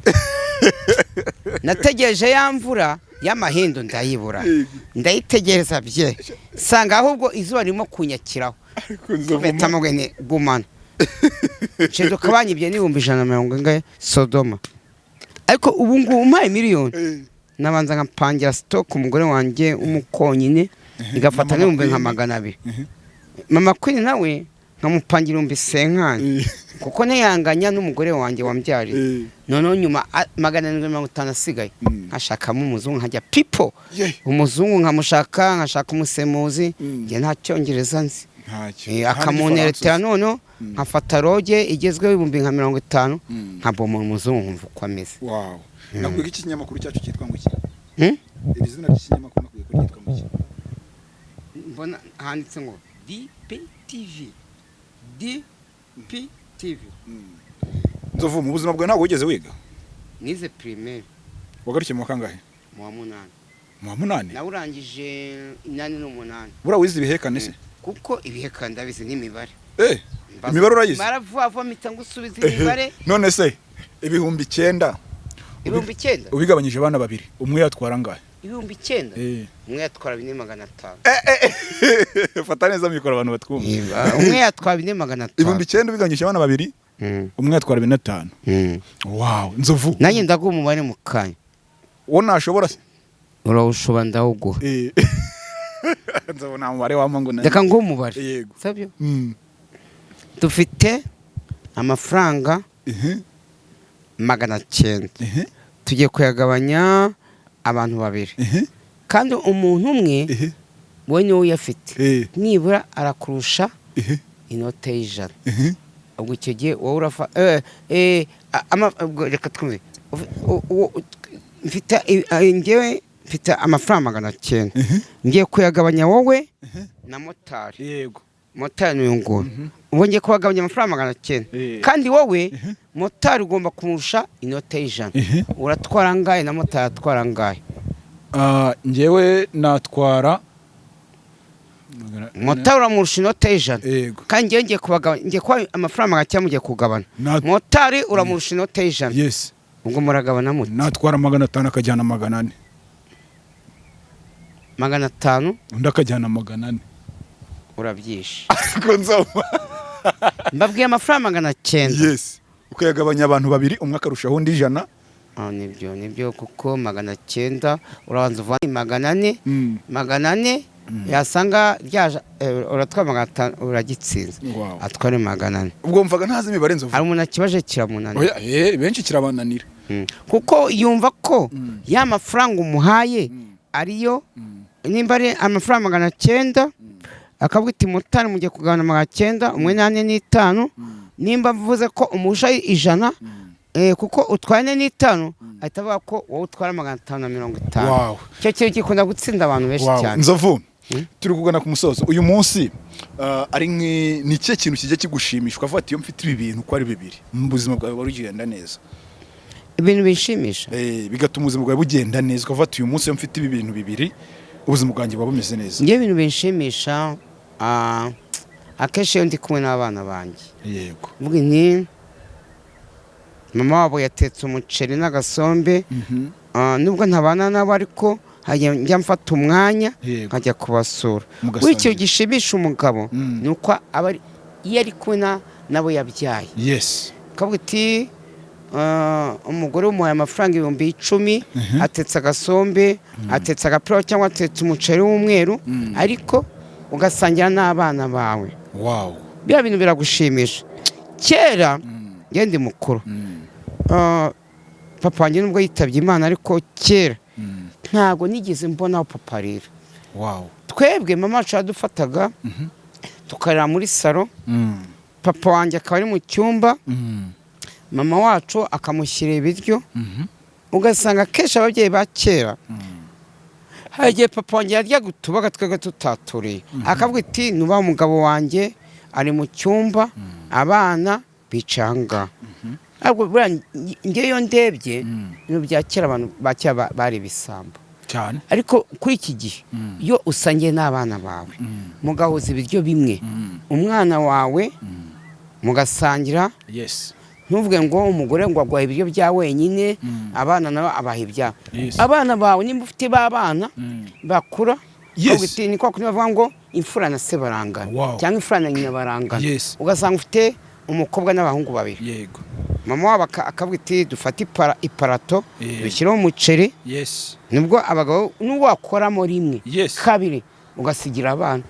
Nategereje ya mvura y'amahindu ndayibura, ndayitegereza bye, nsanga ahubwo izuba ririmo kunyakiraho. Ariko Nzovu, mpita mubwira nti gumana. Nshinduka banyibye n'ibihumbi 140 Sodoma. Ariko ubu ngubu umpaye miliyoni, nabanza nkapangira stock umugore wanjye w'umukonyine, igafata Na Mama n'ibihumbi nka Queen. 200. Mama Queen nawe nkamupangira 50,000, kuko ntiyanganya n'umugore wanjye wambyariye. Noneho nyuma 750 asigaye, nkashakamo umuzungu, nkajya People, umuzungu nkamushaka, nkashaka umusemuzi. Njye nta cyongereza nzi. Ntacyo. Akamuneretera, noneho nkafata roge igezweho ibihumbi nka 50, nkabomora umuzungu, nkumva uko ameze. Wow, nakwiga iki kinyamakuru cyacu cyitwa ngo iki? Hmm? Iri zina ry'ikinyamakuru nakwiye ko ryitwa ngo iki? Mbona handitse ngo DPTV, DPTV. Nzovu, mu buzima bwawe ntabwo wigeze wiga? Nize primaire. Wagarukiye mu wa kangahe? Mu wa munani. Mu wa munani. Nawe urangije 88. Buriya wize ibihekane se? Kuko ibihekane ndabizi n'imibare. Imibare urayizi? Imibare vuba vuba mpita ngusubiza imibare. None se 9000 9000 ubigabanyije abana babiri, umwe yatwara angahe? 9000 umwe yatwara 4,500. Fata neza mikoro abantu batwumva. Umwe yatwara 4,500. 9000 ubigabanyije abana babiri, umwe yatwara 4,500. Wow, Nzovu. Nanjye ndaguha umubare mu kanya. Uwo nashobora se? Urawushobora, ndawuguha. Nzovu, nta mubare wampa ngo Reka nguhe umubare. Yego. Sabyo, dufite amafaranga 900. Tugiye kuyagabanya abantu babiri, kandi umuntu umwe we niwe uyafite, nibura arakurusha inote y'100. Ubwo icyo gihe wowe urafa ubwo reka twumve. Mfite njyewe mfite amafaranga 900, ngiye kuyagabanya wowe na motari. Motari ni uyu nguyu. Ubwo ngiye kubagabanya amafaranga 900, kandi wowe motari ugomba kumurusha inote y'100. Uratwara angahe na motari atwara angahe? Ah, njyewe natwara Motari uramurusha inote y'100. Yego. Kandi ngewe ngiye kubagabanya, ngiye kuba amafaranga 900 mugiye kugabana. Motari uramurusha inote y'100. Yes. Ubwo muragabana mute? Natwara 500 akajyana 400. 500? Undi akajyana 400. Urabyishe. Ariko Nzoma. Mbabwiye amafaranga 900. Yes, ukayagabanya abantu babiri, umwe akarushaho undi 100. Ah, nibyo nibyo, kuko 900 urabanza uvana 400. 400 yasanga ryaje, uratwara 500, uragitsinze. Atware 400. Ubwo mvaga ntazi imibare, Nzovu. Hari umuntu akibaje kiramunanira. Oya, benshi kirabananira. Kuko yumva ko ya mafaranga umuhaye ariyo, nimba ari amafaranga 900, akavuga iti motari mugiye kugabana 900, umwe n'4.5. Nimba mvuze ko umurusha 100, kuko utwaye 4.5, ahita avuga ko wowe utwara 550. Icyo kintu gikunda gutsinda abantu benshi cyane. Nzovu, turi kugana ku musozo. Uyu munsi ari ni ikihe kintu kijya kigushimisha ukavuga ati iyo mfite ibi bintu uko ari bibiri mu buzima bwawe buba bugenda neza? Ibintu bishimisha? Bigatuma ubuzima bwawe bugenda neza, ukavuga ati uyu munsi iyo mfite ibi bintu bibiri ubuzima bwanjye buba bumeze neza. Ngewe ibintu binshimisha, akenshi iyo ndi kumwe n'abana banjye, mvuga nti mama wabo yatetse umuceri n'agasombe. Nubwo ntabana nabo, ariko hajya njya mfata umwanya nkajya kubasura. Mugasangira. Buri gishimisha umugabo ni uko aba iyo ari kumwe nabo yabyaye, ukavuga uti umugore umuhaye amafaranga 10,000, atetse agasombe, atetse agapira cyangwa atetse umuceri w'umweru, ariko ugasangira n'abana bawe. Biriya bintu biragushimisha. Kera njye ndi mukuru, papa wanjye nubwo yitabye Imana, ariko kera ntabwo nigeze mbona aho papa arira. Twebwe mama wacu yadufataga tukarira muri salo, papa wanjye akaba ari mu cyumba, mama wacu akamushyira ibiryo. Ugasanga akenshi ababyeyi ba kera, hari igihe papa wanjye yaryaga utubaga twebwe tutaturiye, akavuga iti nuba umugabo wanjye ari mu cyumba, abana bicaye aha ngaha. Ariko buriya njyewe iyo ndebye ibintu bya kera, abantu ba kera bari ibisambo. Cyane. Ariko kuri iki gihe, iyo usangiye n'abana bawe, mugahuza ibiryo bimwe, umwana wawe mugasangira, ntuvuge ngo umugore ngo aguha ibiryo bya wenyine, abana nabo abaha ibyabo. Abana bawe nimba ufite b'abana bakura, ukavuga uti ni kwa kundi bavuga ngo imfura na se barangana, cyangwa imfura na nyina barangana. Ugasanga ufite umukobwa n'abahungu babiri, mama wabo akavuga iti dufate iparato, dushyireho umuceri. Nubwo abagabo nubwo wakoramo rimwe, kabiri, ugasigira abana.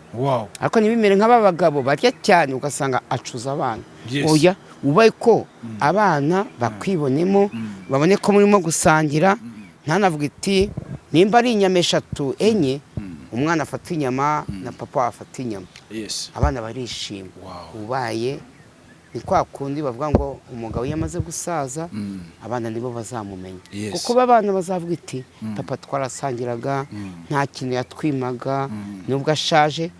Ariko ntibimere nk'aba bagabo barya cyane, ugasanga acuza abana. Oya, ubaye ko abana bakwibonemo, babone ko murimo gusangira. Ntanavuga iti nimba ari inyama eshatu, enye, umwana afata inyama na papa afata inyama, abana barishima. Ubaye ni kwa kundi bavuga ngo umugabo iyo amaze gusaza, abana nibo bazamumenya, kuko abana bazavuga iti papa twarasangiraga, nta kintu yatwimaga nubwo ashaje.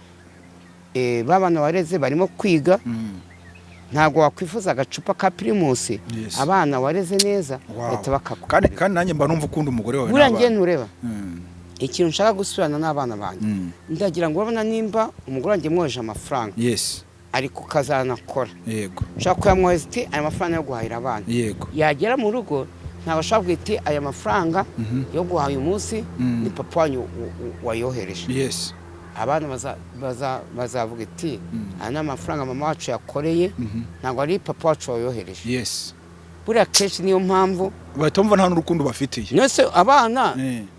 Ba bana wareze barimo kwiga, ntabwo wakwifuza agacupa ka Primus? Abana wareze neza bahita Kandi bakakugurira. Kandi nanjye mba numva ukunda umugore wawe Buriya ngiye n'abana. ntureba. Ikintu nshaka gusubirana n'abana banjye, ndagira ngo urabona nimba umugore wanjye mwoheje amafaranga, ari kukazanakora, nshaka kuyamwohereza iti aya mafaranga yo guhahira abana. Yagera mu rugo, ntabwo ashobora kugira iti aya mafaranga yo guhaha uyu munsi ni papa wanyu wayohereje. Abana bazavuga iti aya ni amafaranga mama wacu yakoreye, ntabwo ari papa wacu wayohereje. Buriya kenshi niyo mpamvu bahita bumva nta n'urukundo bafitiye. Nose abana,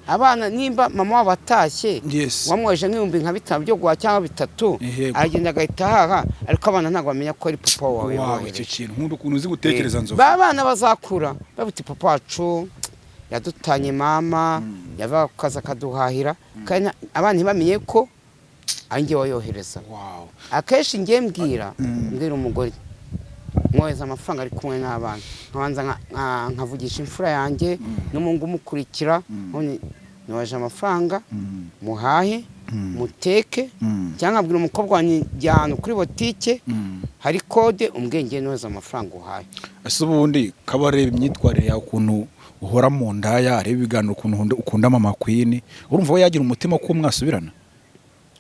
abana nimba mama wabo atashye, wamwoheje nk'ibihumbi nka 5 byo guhaha cyangwa 3, aragenda agahita ahaha, ariko abana ntabwo bamenya ko ari papa wawe Wawe icyo wohereje. kintu nkunda, ukuntu uzi gutekereza, Nzovu. Ba bana bazakura babuti papa wacu yadutanye, mama yavaga ku kazi akaduhahira, kandi abana ntibamenye ko ari njye wayohereza. Akenshi njye mbwira umugore mwohereza amafaranga ari kumwe n'abana, nkabanza nkavugisha imfura yanjye n'umuhungu umukurikira, none nohereje amafaranga, muhahe, muteke, cyangwa nkabwira umukobwa wanjye jya ahantu kuri botike hari kode, umbwiye ngiye nohereza amafaranga uhahe. Ese ubundi kaba areba imyitwarire yawe, ukuntu uhora mu ndaya, areba ibiganiro, ukuntu ukunda mama Queen, urumva we yagira umutima ko mwasubirana?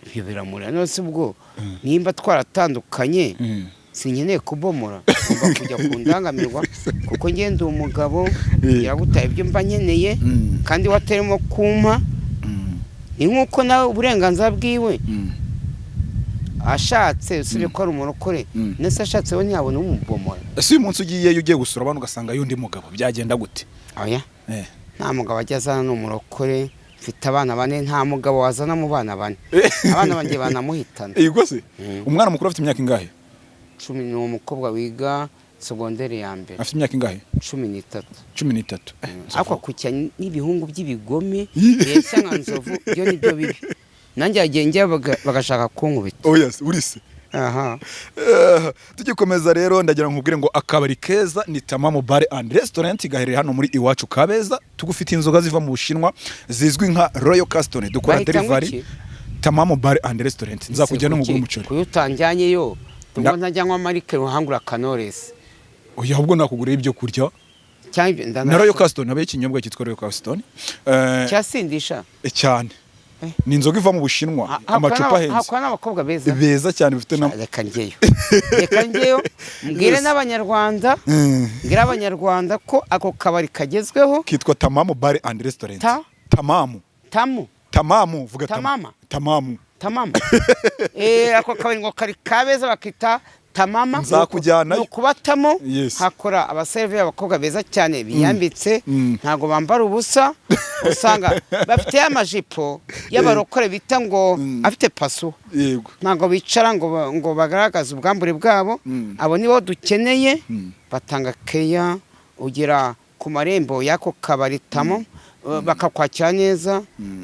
Ibyo biramurira. None se ubwo nimba twaratandukanye, sinkeneye kubomora, ngomba kujya ku ndangamirwa kuko ngenda umugabo yagutaye ibyo mba nkeneye, kandi we atarimo kumpa. Ni nk'uko nawe uburenganzira bwiwe ashatse, usibye ko ari umurokore, ndetse ashatse we ntiyabona umubomora. Ese uyu munsi ugiyeyo, ugiye gusura abantu, ugasanga y'undi mugabo, byagenda gute? Oya, nta mugabo ajya azana, ni umurokore, mfite abana bane, nta mugabo wazana mu bana bane, abana banjye banamuhitana. Yego se. Umwana mukuru afite imyaka ingahe? 10, ni umukobwa wiga segonderi ya mbere. Afite imyaka ingahe? 13. 13. Ariko akukira n'ibihungu by'ibigome bireshya nka Nzovu, byo nibyo bibi, nanjye yagiye njya bagashaka kunkubita. Oya se, urise. Aha. Tugikomeza rero, ndagira ngo nkubwire ngo akabari keza ni Tamamu Bar and Restaurant, gaherereye hano muri Iwacu Kabeza. Tugufitiye inzoga ziva mu Bushinwa zizwi nka Royal Caston, dukora Bahita ngo delivery. iki? Tamamu Bar and Restaurant, nzakujya no mugura umuceri. Kuyo utanjyanyeyo ubwo ntajya marike ruhangura kanores. Oya, ahubwo nakugurira ibyo kurya. Cyangwa ibyo Na Royal Caston, nabe ikinyobwa cyitwa Royal Caston. Cyasindisha? Cyane. Ni inzoga iva mu Bushinwa, amacupa ahenze. Hakora n'abakobwa beza? Beza cyane, bifite na Reka njyeyo, reka njyeyo mbwire n'Abanyarwanda, mbwire Abanyarwanda ko ako kabari kagezweho. Kitwa Tamamu Bar and Restaurant. Tamamu. Tamu? Tamamu, vuga. Tamama? Tamamu. Tamama. Ako kabari ngo kari kabeza, bakita Tamama. Nzakujyanayo. Ni ukubatamo. Hakora abaseriveri abakobwa beza cyane biyambitse, ntabwo bambara ubusa, usanga bafite amajipo y'abarokore bita ngo afite paso. Ntabwo bicara ngo bagaragaze ubwambure bwabo. Abo nibo dukeneye. Batanga keya, ugera ku marembo y'ako kabari Tamo, bakakwakira neza,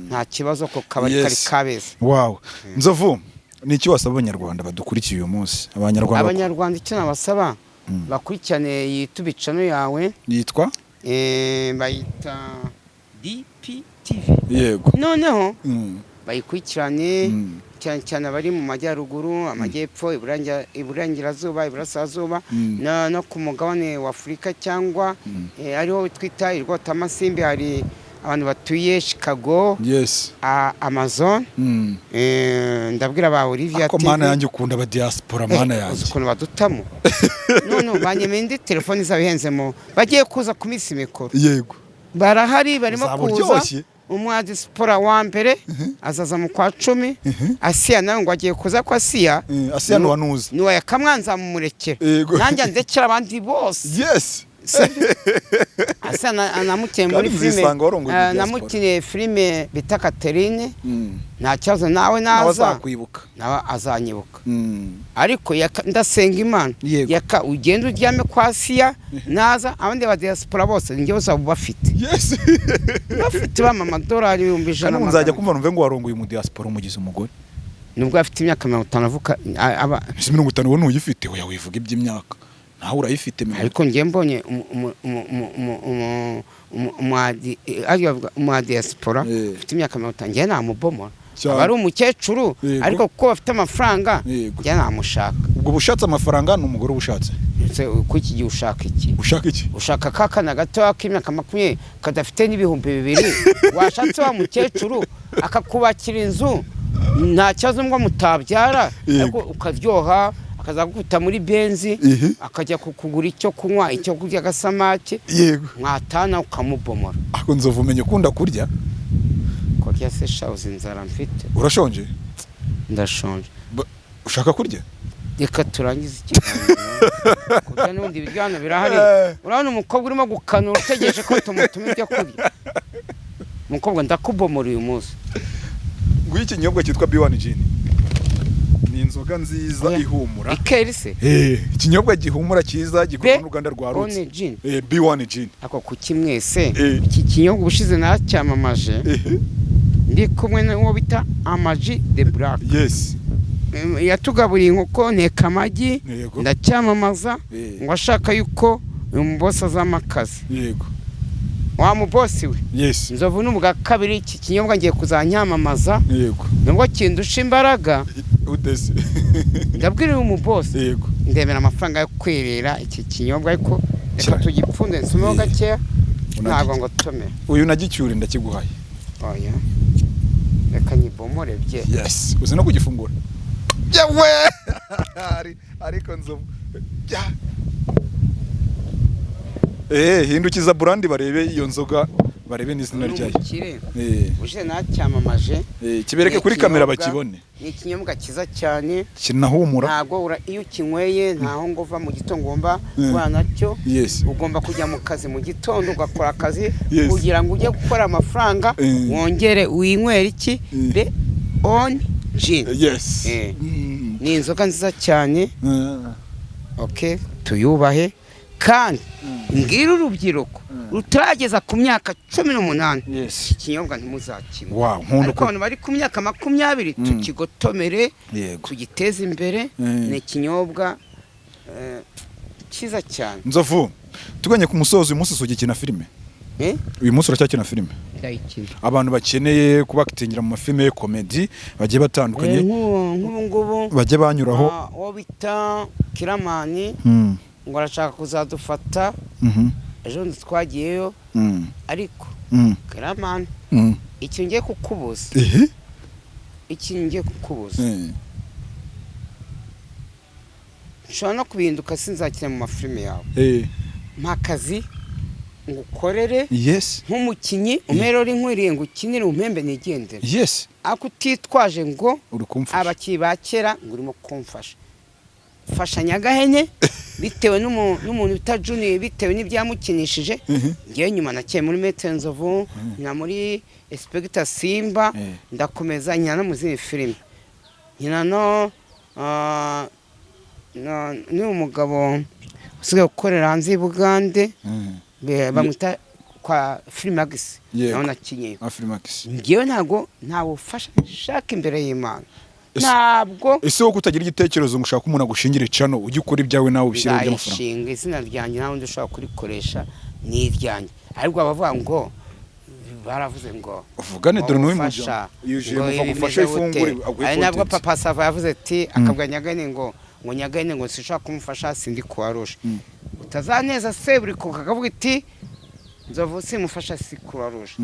nta kibazo, ko kabari kari kabeza. Wow, Nzovu, ni iki wasaba Abanyarwanda badukurikiye uyu munsi, Abanyarwanda? Abanyarwanda icyo nabasaba, bakurikirane YouTube channel yawe. Yitwa? Bayita DPTV. Noneho bayikurikirane, cyane cyane abari mu majyaruguru, amajyepfo, iburengerazuba, iburasirazuba, no ku mugabane wa Afurika, cyangwa ariho twita irwotamasimbi, hari abantu batuye Chicago, Amazon. Ndabwira ba Olivia Ako TV. Mana yanjye, ukunda aba diaspora, mana uzi yanjye. ukuntu badutamo? None banyemeye indi telefone izaba ihenzemo, bagiye kuza ku minsi mikuru. Barahari, barimo Uzaba kuza. uryoshye. Umwadisipora wa mbere azaza mu kwa 10. Asiya nawe ngo agiye kuza, ko Asiya Asiya ni uwanuza. Ni uwa Yakamwanza, mumurekera. Nanjye ndekera abandi bose. Asiya namukinnye muri Kandi filime uzisanga warongoye diaspora. Namukiniye filime bita Catherine. Nta kibazo, nawe Nawe naza azakwibuka. Nawe azanyibuka. Ariko ndasenga Imana, yaka ugende uryame kwa Asiya, naza abandi ba diaspora bose njye bose baba bafite bafite bampa amadolari 100,000, Kandi nzajya 400. kumva numve ngo warongoye umu diaspora, umugize umugore. Nubwo afite imyaka 50 avuka aba Ese 50 wowe ntuyifite? Oya, wivuga iby'imyaka, nawe urayifite 50. Ariko njye mbonye umu diaspora ufite imyaka 50, njye namubomora. Aba ari umukecuru, ariko kuko bafite amafaranga, njye namushaka. Ubwo bushatse amafaranga, ni umugore uba ushatse. Ese kuri iki gihe ushaka iki? Ushaka iki? Ushaka kakana gatoya k'imyaka 20 kadafite n'2000? Washatse wa mukecuru. Akakubakira inzu, nta kibazo ngo mutabyara, ariko ukaryoha, akazagukubita muri Benz, akajya kukugura icyo kunywa, icyo kurya, agasamake, mwatana ukamubomora. Ako Nzovu, umenya ukunda kurya. Kurya se sha, uzi inzara mfite? Urashonje? Ndashonje. Ushaka kurya? Reka turangize ikiganiro. Kurya n'ubundi ibiryo hano birahari. Urabona umukobwa urimo gukanura, utegereje ko tumutuma ibyo kurya? Umukobwa, ndakubomora uyu munsi. Nguyu ikinyobwa cyitwa B1 Gin, ni inzoga nziza Oya. ihumura. Ikeri se? Ikinyobwa gihumura cyiza, gikorwa B n'uruganda rwa Rutsi. One Gin. B1 Gin. Ako kuki mwese? Iki kinyobwa ubushize nacyamamaje ndi kumwe n'uwo bita Amaji de Black. Yatugaburiye inkoko, nteka amagi, ndacyamamaza ngo ashaka yuko uyu mubosi azampa akazi. Wa mubosi we, Nzovu n'ubwa kabiri iki kinyobwa ngiye kuzanyamamaza, nubwo kindusha imbaraga. Udese. Ndabwira uyu mubosi, ndemera amafaranga yo kwirira iki kinyobwa, ariko reka Cyane. tugipfunde nsumeho gakeya. Ntabwo ngo tome. Uyu nagicyure, ndakiguhaye. Oya, reka nyibomore bye. Yes, uzi no kugifungura yewe. Ariko Nzovu Ya. Hindukiza brand barebe iyo nzoga, barebe n'izina Ni ryayo. umukire uje nacyamamaje. Kibereke Ni kuri kamera, ikinyobwa- bakibone. Ni ikinyobwa cyiza cyane. Kinahumura. Ntabwo iyo ukinyweye ntaho ngo uva mu gitondo ugomba guhura nacyo. Ugomba kujya mu kazi mu gitondo, ugakora akazi kugira ngo ujye gukora amafaranga, wongere winywere iki? The on gin. Ni inzoga nziza cyane. Okay, tuyubahe kandi mbwire urubyiruko rutarageza ku myaka 18, iki kinyobwa ntimuzakinywe. Wow, nkunda Ariko uko abantu bari ku myaka 20, tukigotomere, tugiteze imbere. Ni ikinyobwa cyiza cyane. Nzovu, tuganye ku musozo, uyu munsi ugikina filime? Eh? Uyu munsi uracyakina filime? Ndayikina. Abantu bakeneye kubakitingira mu mafilime comedy bagiye batandukanye, Nk'ubu ngubu bajye banyuraho. Uwo bita Kiramani ngo arashaka kuzadufata. Ejo bundi twagiyeyo, ariko Kiramani, icyo ngiye kukubuza, ikintu ngiye kukubuza, nshobora no kubihinduka, sinzakina mu mafilime yawe. Mpa akazi ngukorere nk'umukinnyi, umperore inkwiriye, ngo ukinire, umpembe nigendere, ariko utitwaje ngo Uri kumfasha. abakinnyi ba kera ngo urimo kumfasha. Fasha Nyagahene bitewe n'umuntu bita Junior, bitewe n'ibyamukinishije. Ngewe nyuma nakiye muri Maître Nzovu na muri Inspector Simba, ndakomeza nkina no mu zindi filime, nkina no n'uyu mugabo usigaye gukorera hanze y'i Bugande, bamwita kwa Filmax, nawe nakinyeyo. Afrimax. Ngewe ntabwo nta bufasha nshaka imbere y'Imana, ntabwo. Ese wowe kutagira igitekerezo ngo ushake umuntu agushingire channel, ujye ukora ibyawe nawe ubishyireho by'amafaranga? Nzayishinga izina ryanjye, nta wundi ushobora kurikoresha, ni iryanjye. Ariko abavuga ngo baravuze ngo Uvugane dore n'uyu ubufasha, mujya yuje ngo muva ibi gufasha bimeze ifungure gute? aguhe Ari nabwo content. Papa Sava yavuze ati, akabwa Nyagahene ngo Nyagahene ngo sinshobora kumufasha, sindi kuwarusha. Utazaneza seburiko kakavuga iti Nzovu simufasha, si kuwarusha.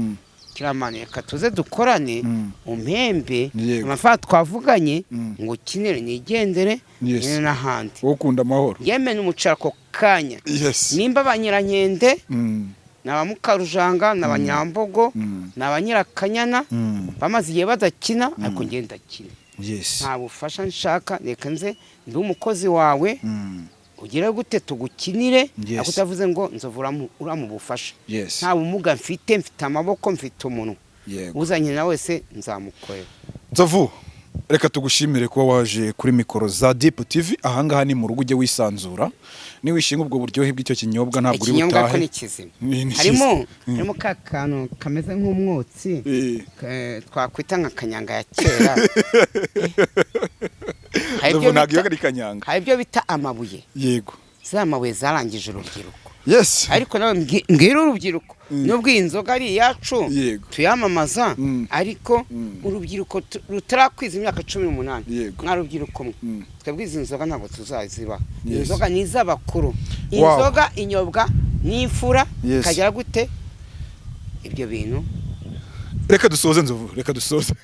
Kiramani, reka tuze dukorane, umpembe amafaranga twavuganye, ngo ukinire nigendere, nyine n'ahandi. Wowe ukunda amahoro. Yemene umuceri ako kanya. Nimba ba Nyirankende, ni aba Mukarujanga, ni abanyambogo, ni abanyirakanyana, bamaze igihe badakina, ariko njye ndakina. Nta bufasha nshaka, reka nze ndi umukozi wawe, ugire gute tugukinire, ariko utavuze ngo Nzovu uramubufasha. Nta bumuga mfite, mfite amaboko, mfite umunwa. Uzanye na wese nzamukorera. Nzovu, reka tugushimire kuba waje kuri mikoro za Deep TV. Ahangaha ni mu rugo, ujye wisanzura. Niwishinga ubwo buryohe bw'icyo kinyobwa, ntabwo uri Ikinyobwa ko butahe. ni kizima. Ni Harimo cyiza. harimo ka kantu kameze nk'umwotsi, twakwita nka kanyanga ya kera. Hari Nzovu ibyo ntabwo iyo bita- ari kanyanga. Hari ibyo bita amabuye. Za mabuye zarangije urubyiruko. Ariko nawe mbwira urubyiruko, nubwo iyi nzoga ari iyacu, tuyamamaza, ariko urubyiruko rutarakwiza imyaka 18, mwa rubyiruko mwe, twebwe izi nzoga ntabwo tuzazibaha. Inzoga ni iz'abakuru. Inzoga inyobwa n'imfura, ikagera gute ibyo bintu. Reka dusoze, Nzovu, reka dusoze.